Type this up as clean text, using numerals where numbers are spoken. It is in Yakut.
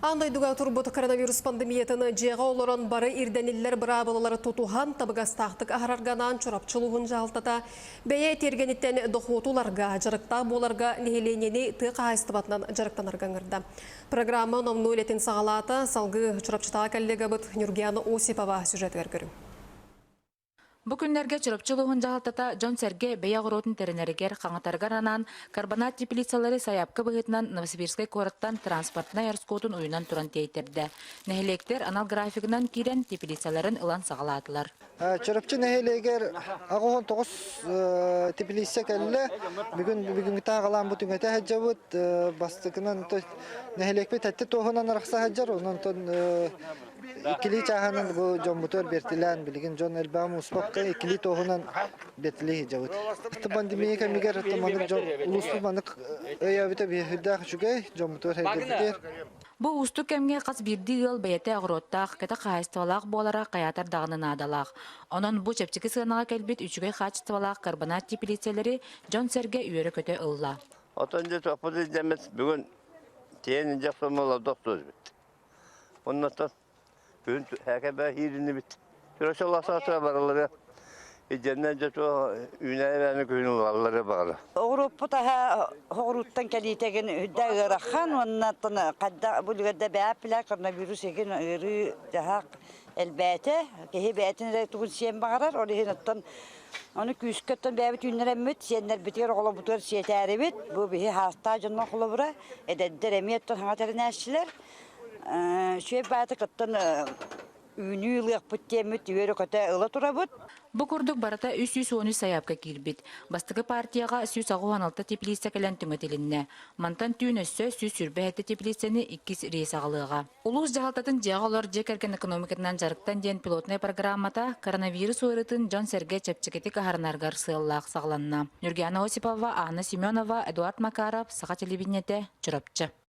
Аан дойдуга турбут коронавирус пандемиятын дьиэҕэ олорон бары ирдэниллэр быраабылалары тутуһан, табыгастаахтык аһарарга анаан Чурапчы улууһун дьаһалтата бэйэ тиэргэниттэн дохуоту ыларга, дьарыктаах буоларга нэһилиэнньэни тыа хаһаайыстыбатынан дьарыктанарга ыҥырда. Программа номнуо үлэтин саҕалаата, салгыы Чурапчытааҕы коллегабыт Нюргиана Осипова сюжетыгар көрүҥ. Бу күннэргэ Чурапчы улууһун дьаһалтата дьон-сэргэ бэйэ оҕуруотун тэринэригэр, хаҥатарыгар анаан карбонат теплицалары сайаапка быһыытынан Новосибирскай куораттан транспортнай ороскуотун уйунан туран тиэйтэрдэ. Нэһилиэктэр анал графигынан киирэн теплицаларын ылан саҕалаатылар. Чурапчы нэһилиэгэр 89 теплица кэллэ. Бүгүн бүгүҥҥү тааҕалаан бу түҥэтэ сылдьабыт. Бастакынан нэһилиэкпит эттэ туоһунан арахса сылдьар. Онон Иккилии чааһынан бу дьоммутугар биэртилээн, билигин дьон элбэҕи муспакка иккилии туоһунан биэртилии сылдьабыт. Пандемия кэмигэр маннык дьон улууспут маннык өйөөбүтэ биһирдээх үчүгэй, дьоммутугар сэргэрбитигэр. Бу уустук кэмҥэ хас биирдии ыал бэйэтэ оҕуруоттаах, кэтэх хаһаайыстыбалаах буолара хайаатар даҕаны наадалаах. Онон бу чэпчэки сыанаҕа кэлбит үчүгэй хаачыстыбалаах карбонат теплицэлэри дьон-сэргэ үөрэ-көтө ылла. Отон дьэ тохпут илдьэммит бүгүн тиэн илдьэх сомолордох туруйбут. Оннотон күн һээкэбэ ииринибит. Түрөсө баралары идьэннэ дьэ үүнээйи күһүн улаллары баҕара. Оҕуруоппут аһа оҕурууттан кэлиитэгин үрдэ ыарахан уонна хайда бу үлүгэрдэ бээп коронавирус эгин ыарыы дьаһах элбээтэ. Киһи бэйэтин эрэ тугун сиэн баҕарар, ол иһин оттон ону күүскэ оттон бэйэбит үүннэрэммит, сиэннэрбитигэр оҕолорбутугар сиэтээрибит. Бу биһи хаастаах дьоннор холобура, эдэрдэр эмиэ оттон хаҥа тэринээччилэр. Үчүгэй бааты кыттан үүнүү ылыахпыт диэммит үөрэ-көтө ыла турабыт. Бу курдук барыта 313 сайаапка киирбит. Бастакы партияҕа 186 теплица кэлэн түҥэтилиннэ. Мантан түүн өссө 127 теплицэни иккис рейс аҕалыаҕа. Улуус дьаһалтатын дьиэҕэ олор дьиэ кэргэн экономикатынан дьарыктан диэн пилотнай программата коронавирус ыарыытын дьон-сэргэ чэпчэкитик аһарынарыгар сыаллаах саҕаланна. Нюргиана Осипова, Анна Семенова, Эдуард Макаров, Саха телевидениетэ, Чурапчы.